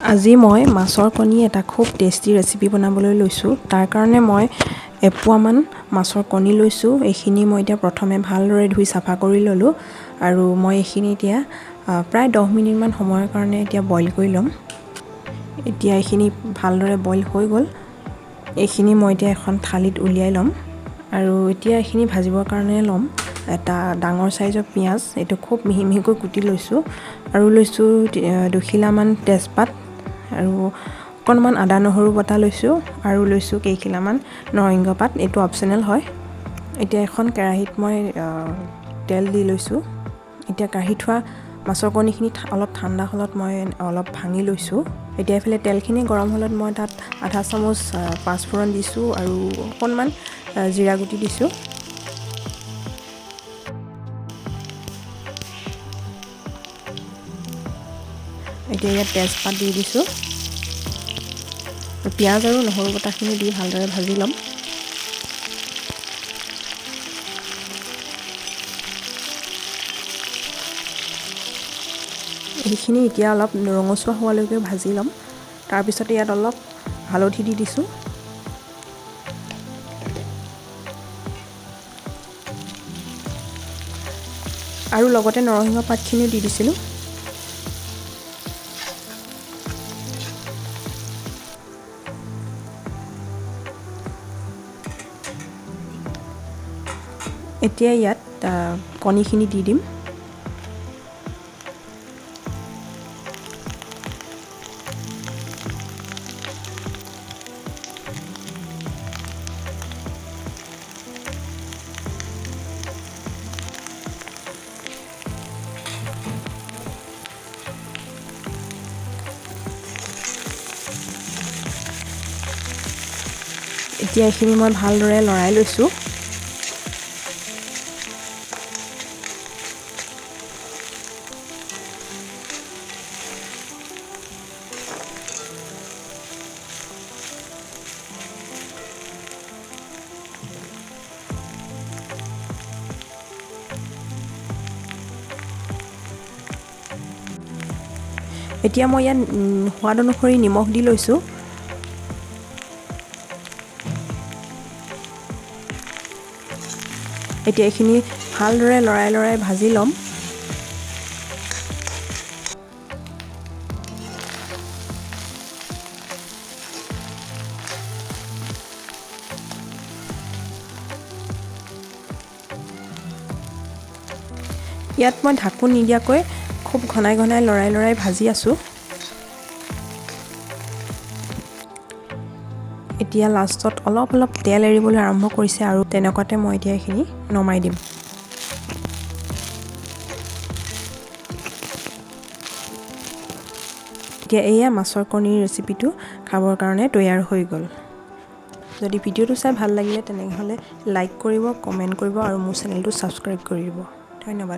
আজি মই মাছৰ কণী এটা খুব টেষ্টি ৰেচিপি বনাবলৈ লৈছোঁ। তাৰ কাৰণে মই এপোৱামান মাছৰ কণী লৈছোঁ। এইখিনি মই এতিয়া প্ৰথমে ভালদৰে ধুই চাফা কৰি ল'লোঁ আৰু মই এইখিনি এতিয়া প্ৰায় 10 মিনিটমান সময়ৰ কাৰণে এতিয়া বইল কৰি ল'ম। এতিয়া এইখিনি ভালদৰে বইল হৈ গ'ল। এইখিনি মই এতিয়া এখন থালিত উলিয়াই ল'ম আৰু এতিয়া এইখিনি ভাজিবৰ কাৰণে ল'ম এটা ডাঙৰ চাইজৰ পিঁয়াজ। এইটো খুব মিহি মিহিকৈ কুটি লৈছোঁ আৰু লৈছোঁ দুখিলামান তেজপাত আৰু অকণমান আদা নহৰু বটা লৈছোঁ আৰু লৈছোঁ কেইখিলামান নৰসিংহ পাত। এইটো অপশ্যনেল হয়। এতিয়া এখন কেৰাহীত মই তেল দি লৈছোঁ। এতিয়া কাঢ়ি থোৱা মাছৰ কণীখিনি অলপ ঠাণ্ডা হ'লত মই অলপ ভাঙি লৈছোঁ। এতিয়া এইফালে তেলখিনি গৰম হ'লত মই তাত আধা চামুচ পাঁচফোৰণ দিছোঁ আৰু অকণমান জিৰা গুটি দিছোঁ। এতিয়া ইয়াত তেজপাত দি দিছোঁ। পিঁয়াজ আৰু নহৰু বটাখিনি দি ভালদৰে ভাজি ল'ম। এইখিনি এতিয়া অলপ ৰঙচুৱা হোৱালৈকে ভাজি ল'ম। তাৰপিছতে ইয়াত অলপ হালধি দি দিছোঁ। আৰু লগতে নৰসিংহ পাতখিনিও দি দিছিলোঁ। এতিয়া ইয়াত কণীখিনি দি দিম। এতিয়া এইখিনি মই ভালদৰে লৰাই লৈছোঁ। এতিয়া মই ইয়াত সোৱাদ অনুসৰি নিমখ দি লৈছোঁ। এতিয়া এইখিনি ভালদৰে লৰাই লৰাই ভাজি ল'ম। ইয়াত মই ঢাকোন নিদিয়াকৈ খুব ঘনাই ঘনাই লৰাই লৰাই ভাজি আছোঁ। এতিয়া লাষ্টত অলপ অলপ তেল এৰিবলৈ আৰম্ভ কৰিছে আৰু তেনেকুৱাতে মই এতিয়া এইখিনি নমাই দিম। এতিয়া এয়া মাছৰ কণীৰ ৰেচিপিটো খাবৰ কাৰণে তৈয়াৰ হৈ গ'ল। যদি ভিডিঅ'টো চাই ভাল লাগিলে, তেনেহ'লে লাইক কৰিব, কমেণ্ট কৰিব আৰু মোৰ চেনেলটো ছাবস্ক্ৰাইব কৰি দিব। ধন্যবাদ।